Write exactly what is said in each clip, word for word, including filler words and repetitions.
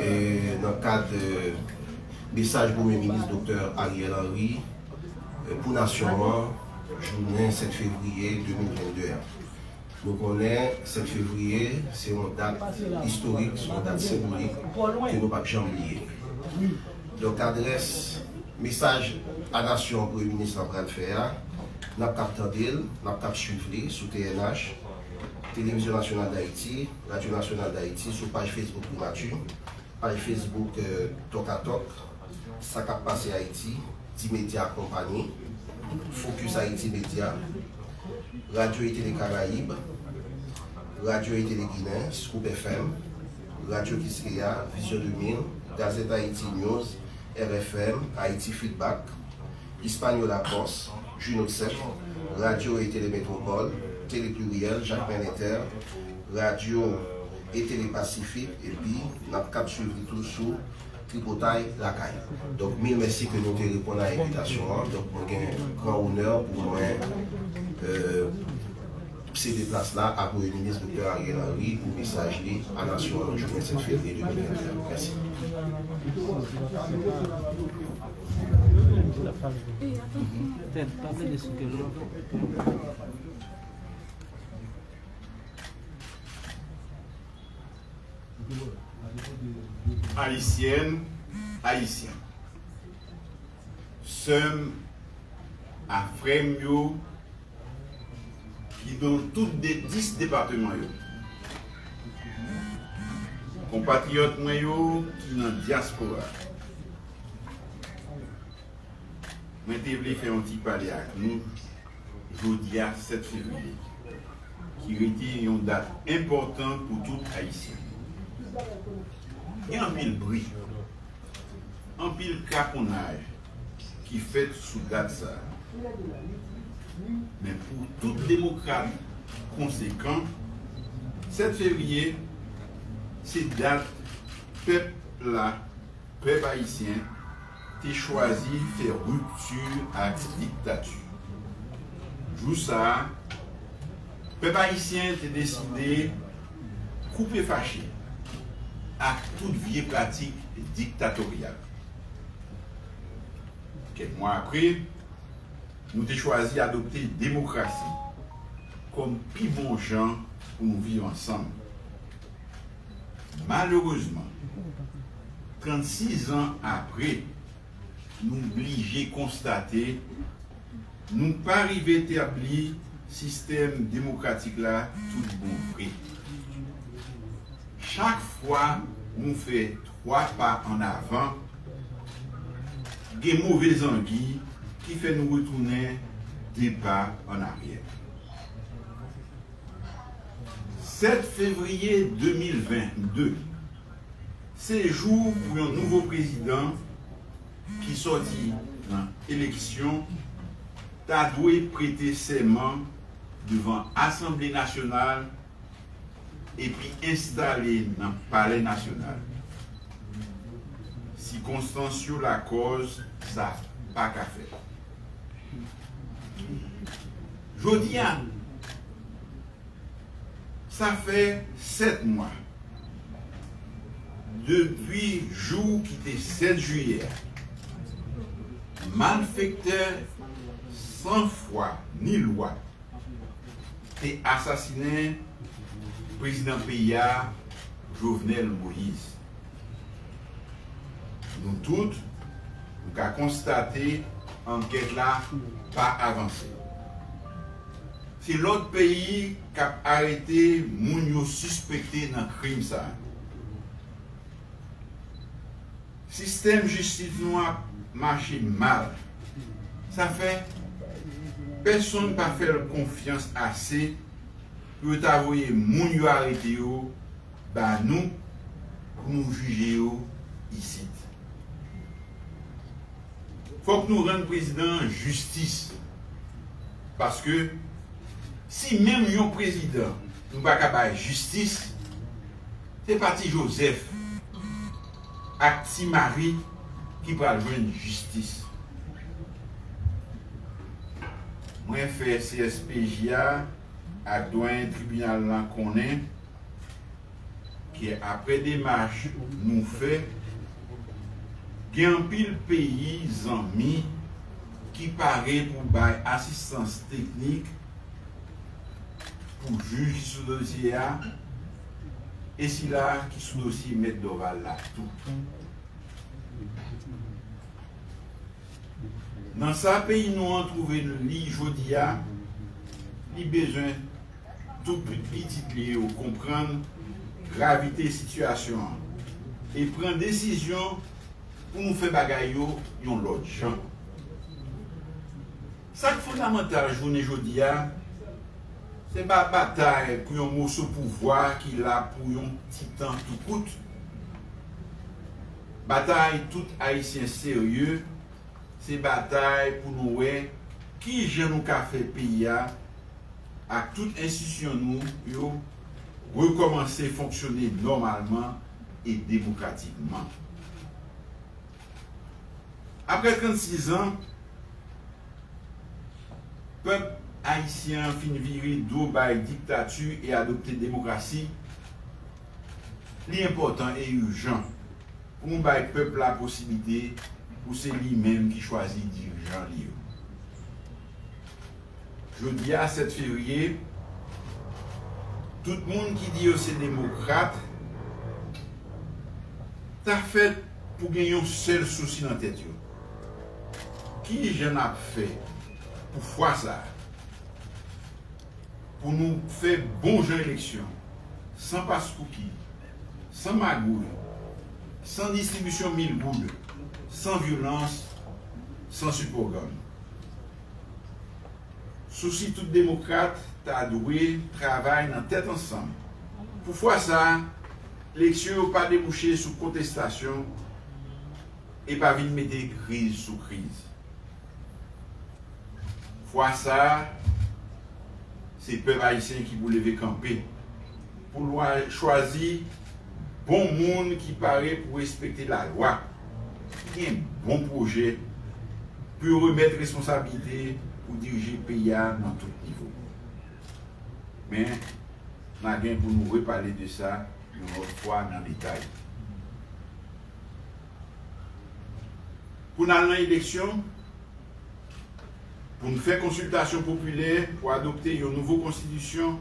E nan kad, e, mesaj Premye Minis Doktè Ariel Henry, e, pou nasyon an, jounen sèt fevriye de mil vennde a. Nou konnen sèt fevriye, se yon dat istorik, se yon dat senbolik ke nou p ap janm bliye. Donk, adrès mesaj a nasyon an Premye Minis lan pral fè a, n ap kab tande l, n ap kab swiv li sou T N H, Televizyon Nasyonal d Ayiti, Radyo Nasyonal d Ayiti, sou paj Facebook Primati, paj Facebook, euh, Tòk a Tòk, Sa k ap pase Ayiti, Ti Medya Konpanyi, Focus Haïti Media, Radyo e Tele Karayib, Radyo e Tele Ginen, Scoop F M, Radyo Kiskeya, Vizyon de mil, Gazette Haïti News, R F M, Haïti Feedback, Hispaniola Post, Juno Sep, Radyo e Tele Metropole, Tele Pluriel, Jacmel Inter, Radyo e Tele Pasifik, epi n ap kab swiv li tou sou Tripotay Lakay. Donk, mil mèsi ke nou te reponn a envitasyon an. Donk, mwen gen gran onè pou mwen, euh, sede plas la a Premye Minis Doktè Ariel Henry pou mesaj li a nasyon an jounen sèt fevriye de mil vennde a. Mèsi. Ayisyèn, Ayisyen, sè m a frè m yo ki nan tout de dis depatman yo, konpatriyòt mwen yo ki nan dyaspora, mwen te vle fè yon ti pale ak nou jodi a, sèt fevriye, ki rete yon dat enpòtan pou tout Ayisyen. Gen anpil bri, anpil kaponnaj ki fèt sou dat sa a. Men pou tout demokrat konsekan, sèt fevriye se dat pèp la, pèp ayisyen te chwazi fè ripti ak diktati. Jou sa a, pèp ayisyen te deside koupe fache ak tout vye pratik diktatoryal. Kèk mwa apre, nou te chwazi adopte demokrasi kòm pi bon jan pou nou viv ansanm. Malerezman, trannsis an apre, nou blije konstate nou pa rive tabli sistèm demokratik la tout bon vre. Chak fwa nou fè twa pa ann avan, gen move zangi ki fè nou retounen de pa ann aryè. Sèt fevriye de mil vennde se jou pou yon nouvo prezidan ki sòti nan eleksyon ta dwe prete sèman devan Asanble Nasyonal epi enstale nan Palè Nasyonal. Sikonstans yo lakòz sa pa ka fèt. Jodi a, sa fè sèt mwa depi jou ki te sèt jiyè a, malfektè san fwa ni lwa te asasinen prezidan peyi a, Jovenel Moïse. Nou tout, nou ka konstate ankèt la pa avanse. Se lòt peyi k ap arete moun yo sispekte nan krim sa a. Sistèm jistis nou ap mache mal. Sa fè pèsonn pa fè l konfyans ase pou yo ta voye moun yo arete yo ba nou pou nou jije yo isit. Fòk nou rann prezidan an jistis. Paske si menm yon prezidan nou pa ka bay jistis, se pa ti Jozèf ak ti Mari ki pral jwenn jistis. Mwen fè C S P J a ak dwayen tribinal la konnen, Apre demach nou fè, gen anpil peyi zanmi ki pare pou bay asistans teknik pou jij ki sou dosye a e sila ki sou dosye Mèt Dorval la tou. Nan sa peyi nou an twouve li jodi a, li bezwen tout pitit li yo konprann gravite sitiyasyon an e pran desizyon pou nou fè bagay yo yon lòt jan. Sa k fondamantal jounen jodi a, se pa batay pou yon moso pouvwa ki la pou yon ti tan tou kout. Batay tout Ayisyen serye, se batay pou nou wè ki jan nou ka fè peyi a ak tout enstitisyon nou yo rekòmanse fonksyone nòmalman e demokratikman. Apre trannsis an, pèp ayisyen an fin vire do bay diktati e adopte demokrasi, li enpòtan e ijan pou nou bay pèp la posiblite pou se li menm ki chwazi dirijan li yo. Jodi a, sèt fevriye, tout moun ki di yo se demokrat ta fèt pou gen yon sèl sousi nan tèt yo. Ki jan n ap fè pou fwa sa a? Pou nou fè bon jan eleksyon, san paspouki, san magouy, san distribisyon mil goud, san vyolans, san sipò gang. Sousi tout demokrat ta dwe travay nan tèt ansanm. Pou fwa sa a, eleksyon yo pa debouche sou kontestasyon e pa vin mete kriz sou kriz. Fwa sa a, se pèp ayisyen ki pou leve kanpe pou l chwazi bon moun ki pare pou respekte lalwa, ki gen bon pwojè pou yo remèt responsablite pou dirije peyi a nan tout nivo. Men, n a gen pou nou repale de sa yon lòt fwa nan detay. Pou n al nan eleksyon, pou n fè konsiltasyon popilè pou adopte yon nouvo konstitisyon,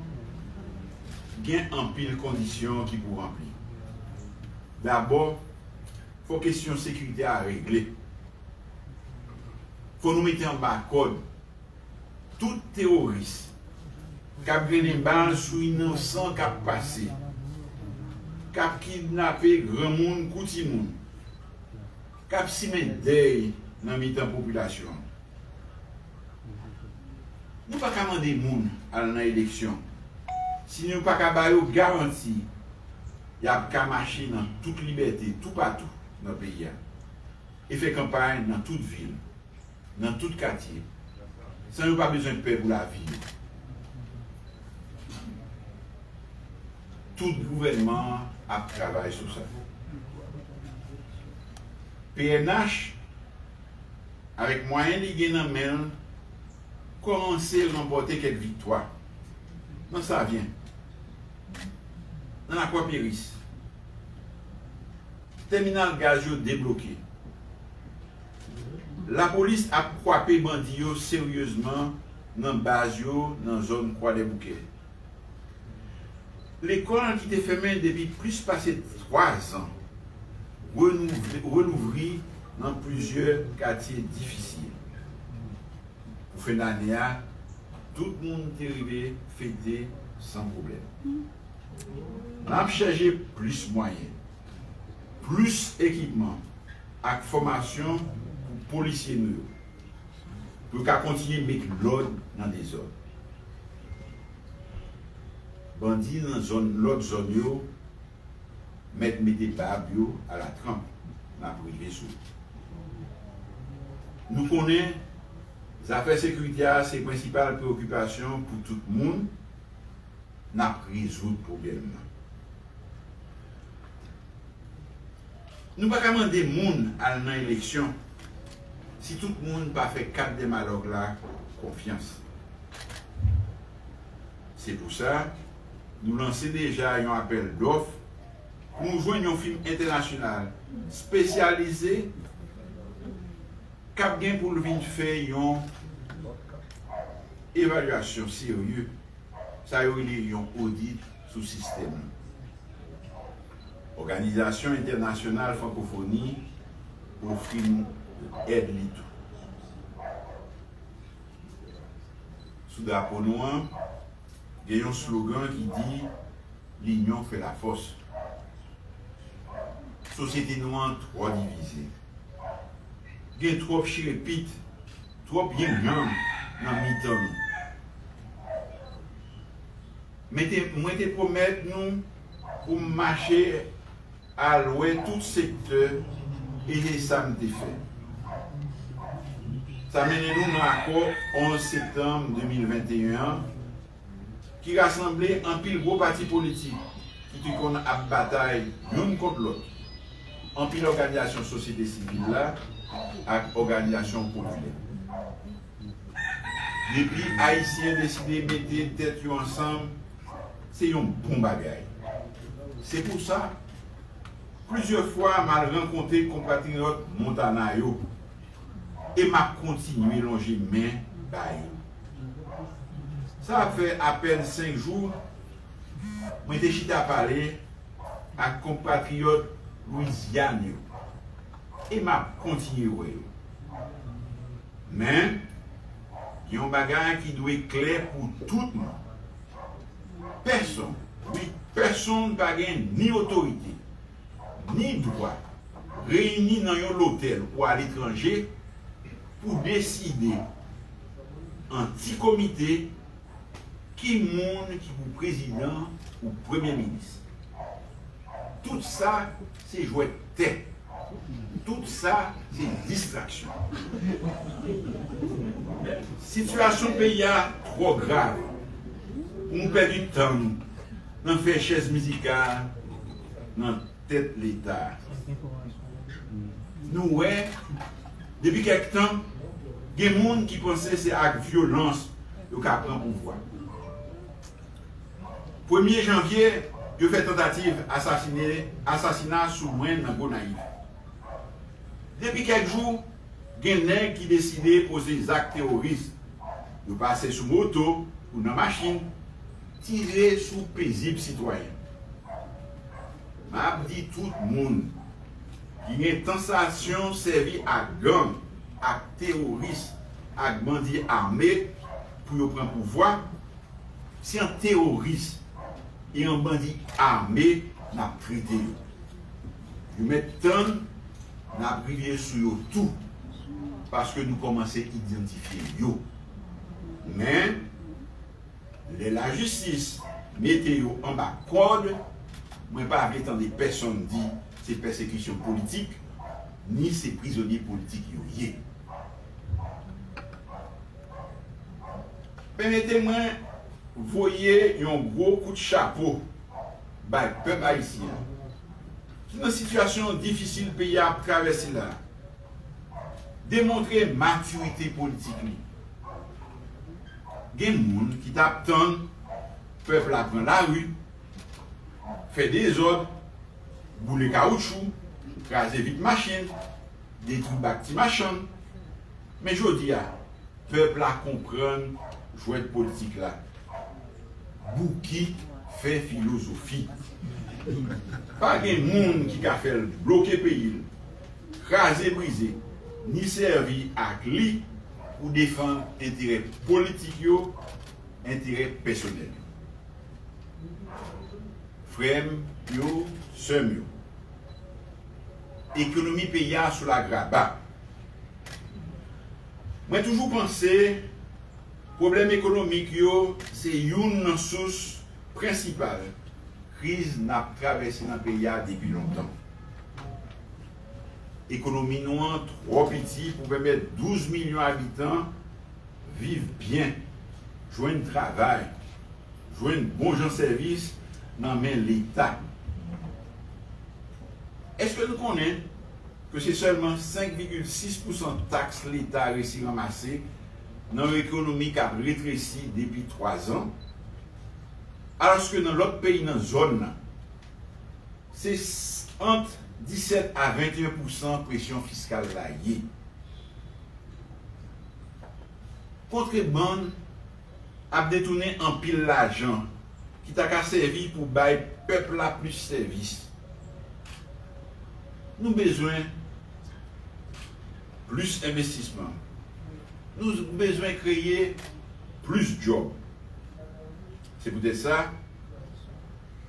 gen anpil kondisyon ki pou ranpli. Dabò, fò kesyon sekirite a regle. Fò nou mete anba kòd tout teworis k ap grennen bal sou inosan k ap pase, k ap kidnape granmoun kou timoun, k ap simen dèy nan mitan popilasyon an. Nou pa ka mande moun al nan eleksyon si nou pa ka ba yo garanti y ap ka mache nan tout libète toupatou nan peyi a e fè kanpay nan tout vil, nan tout katye, san yo pa bezwen pè pou lavi yo. Tout gouvènman an ap travay sou sa. P N H, avèk mwayen li gen nan men l, kòmanse ranpòte kèk viktwa. Nan Savyen, nan Lakwapéris, tèminal gaz yo debloke. Lapolis ap kwape bandi yo seryezman nan baz yo nan zòn Kwadèboukè. Lekòl ki te fèmen depi plis pase twazan relouvri nan plizyè katye difisil. Pou fen dane a, tout moun te rive fete san pwoblèm. N ap chèche plis mwayen, plis ekipman ak fòmasyon pou polisye nou yo, pou yo ka kontinye met lòd nan dezòd. Bandi nan zòn, lòt zòn yo mèt mete bab yo alatranp, n ap rive sou yo. Nou konnen zafè sekirite a se prensipal preyokipasyon pou tout moun, n ap rezoud pwoblèm nan. Nou pa ka mande moun al nan eleksyon si tout moun pa fè kat dèmalòg la konfyans. Se pou sa, nou lanse deja yon apèl dòf nou jwenn yon fim entènasyonal espesyalize k ap gen pou l vin fè yon evalyasyon serye, sa yo rele yon odit sou sistèm nan. Òganizasyon Entènasyonal Frankofoni ofri n èd li tou. Sou drapo nou an, gen yon slogan ki di, L'union fait la force. Sosyete nou an twò divize. Gen twòp chirepit, twòp yenyanm nan mitan nou. Mwen te, mwen te pwomèt nou pou m mache al wè tout sektè, e se sa m te fè. Sa mennen nou nan akò onz septanm de mil venteyen an, ki rasanble anpil gwo pati politik ki te konn ap batay youn kont lòt, anpil òganizasyon sosyete sivil la ak òganizasyon popilè. Depi Ayisyen deside mete tèt yo ansanm, se yon bon bagay. Se pou sa, plizyè fwa m al rankontre konpatriyòt Montana yo, e m ap kontinye lonje men ba yo. Sa ap fè apèn senk jou, mwen te chita pale ak konpatriyòt Lwizyàn yo, e m ap kontinye wè yo. Men, gen yon bagay ki dwe klè pou tout moun. Pèsonn, wi, pèsonn pa gen ni otorite, ni dwa reyini nan yon lotèl ou aletranje pou deside an ti komite ki moun ki pou prezidan ou premye minis. Tout sa, se jwèt tè. Tout sa, se distraksyon. Sitiyasyon peyi a twò grav pou nou pèdi tan nou nan fè chèz mizikal nan tèt Leta. Nou wè, depi kèk tan, gen moun ki panse se ak vyolans yo ka pran pouvwa. Premye janvye, yo fè tantativ asasine, asasina sou mwen nan Gonayiv. Depi kèk jou, gen nèg ki deside poze zak teworis. Yo pase sou moto ou nan machin, tire sou pezib sitwayen. M ap di tout moun ki gen tantasyon sèvi ak gang, ak teworis, ak bandi ame pou yo pran pouvwa, se an teworis e an bandi ame n ap trete yo. Yo mèt tann n ap rive sou yo tou, paske nou kòmanse idantifye yo. Men, lè lajistis mete yo anba kòd, mwen pa vle tande pèsonn di se pèsekisyon politik, ni se prizonye politik yo ye. Pèmete mwen voye yon gwo kout chapo bay pèp ayisyen an, ki nan sitiyasyon difisil peyi a ap travèse la, demontre matirite politik li. Gen moun ki t ap tann pèp la pran lari, fè dezòd, boule kawoutchou, kraze vit machin, detwi bak ti machann. Men jodi a, pèp la konprann jwèt politik la. Bouki fè filozofi. Pa gen moun ki ka fè l bloke peyi l, kraze brize, ni sèvi ak li pou defann enterè politik yo, enterè pèsonèl yo. Frè m yo, sè m yo, ekonomi peyi a sou lagraba. Mwen toujou panse pwoblèm ekonomik yo se youn nan sous prensipal kriz n ap travèse nan peyi a depi lontan. Ekonomi nou an twò piti pou pèmèt douz milyon abitan viv byen, jwenn travay, jwenn bon jan sèvis nan men Leta. Èske nou konnen ke se sèlman senk vigil sis pousan taks Leta resi ranmase nan yon ekonomi k ap retresi depi twazan, alòske nan lòt peyi nan zòn nan, Se ant disèt a venteyen pousan presyon fiskal la ye. Kontrebann ap detounen anpil lajan ki ta ka sèvi pou bay pèp la plis sèvis. Nou bezwen plis envestisman. Nou bezwen kreye plis djòb. Se poutèt sa,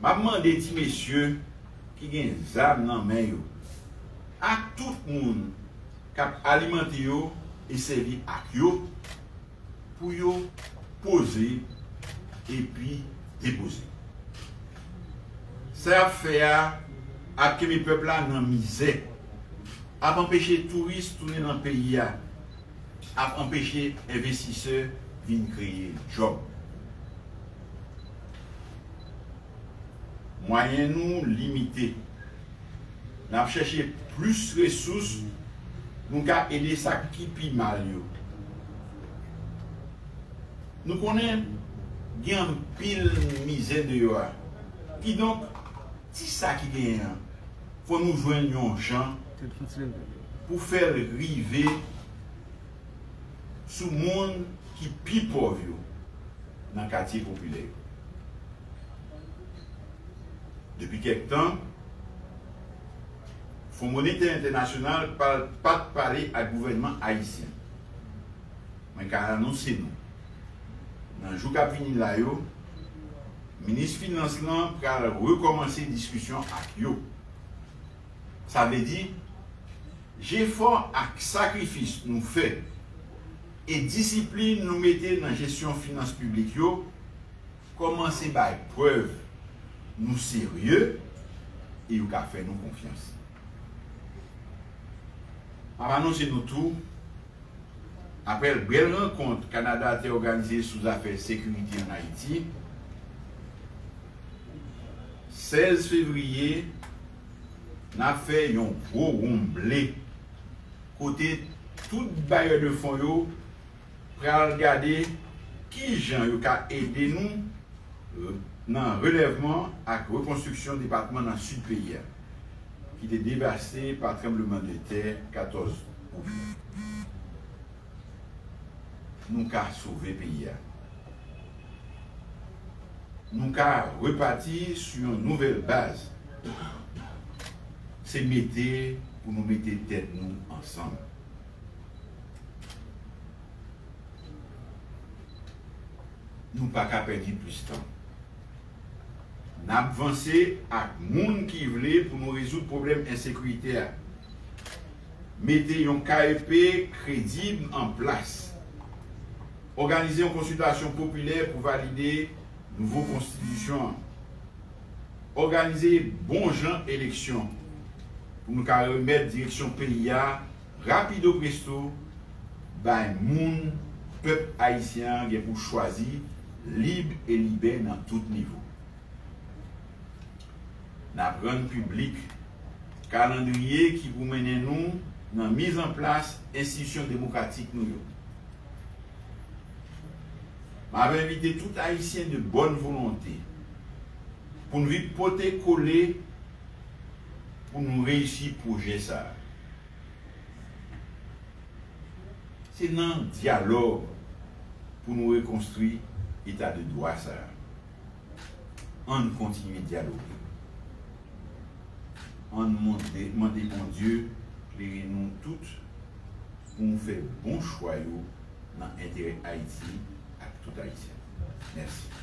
m ap mande ti mesye ki gen zam nan men yo, ak tout moun k ap alimante yo e sèvi ak yo, pou yo poze epi depoze. Sa y ap fè a ap kenbe pèp la nan mizè, ap anpeche touris tounen nan peyi a, ap anpeche envestisè vin kreye djòb. Mwayen nou limite. N ap chèche plis resous pou n ka ede sa k pi mal yo. Nou konnen gen anpil mizè deyò a. Kidonk, ti sa ki genyen an, fò nou jwenn yon jan pou fè l rive sou moun ki pi pòv yo nan katye popilè yo. Depi kèk tan, Fon Monetè Entènasyonal pa t pale ak gouvènman ayisyen. Mwen ka anonse nou, nan jou k ap vini la yo, minis finans lan pral rekòmanse diskisyon ak yo. Sa vle di, jefò ak sakrifis nou fè e disiplin nou mete nan jesyon finans piblik yo kòmanse bay prèv nou serye e yo ka fè nou konfyans. M ap anonse nou tou, apre bèl rankont Kanada te òganize sou zafè sekirite ann Ayiti, sèz fevriye, n ap fè yon gwo wonm ble kote tout bayè de fon yo pral gade kijan yo ka ede nou nan relèvman ak rekonstriksyon depatman nan sid peyi a, ki te devaste pa tranblemanntè katòz out. Nou ka sove peyi a. Nou ka repati sou yon nouvèl baz. Se mete pou nou mete tèt nou ansanm. Nou pa ka pèdi plis tan. N ap vanse ak moun ki vle pou nou rezoud pwoblèm ensekirite a. Mete yon K E P kredib an plas. Òganize yon konsiltasyon popilè pou valide nouvo konstitisyon an. Òganize bon jan eleksyon pou nou ka remèt direksyon peyi a rapido presto bay moun pèp ayisyen an gen pou chwazi lib e libè nan tout nivo. N ap rann piblik kalandriye ki pou mennen nou nan mizanplas enstitisyon demokratik nou yo. M ap envite tout Ayisyen de bòn volonte pou n vin pote kole pou nou reyisi pwojè sa a. Se nan dyalòg pou nou rekonstwi eta de dwa sa a. Ann kontinye dyaloge. Ann mande, mande Bondye klere nou tout pou nou fè bon chwa yo nan enterè Ayiti ak tout Ayisyen. Mèsi.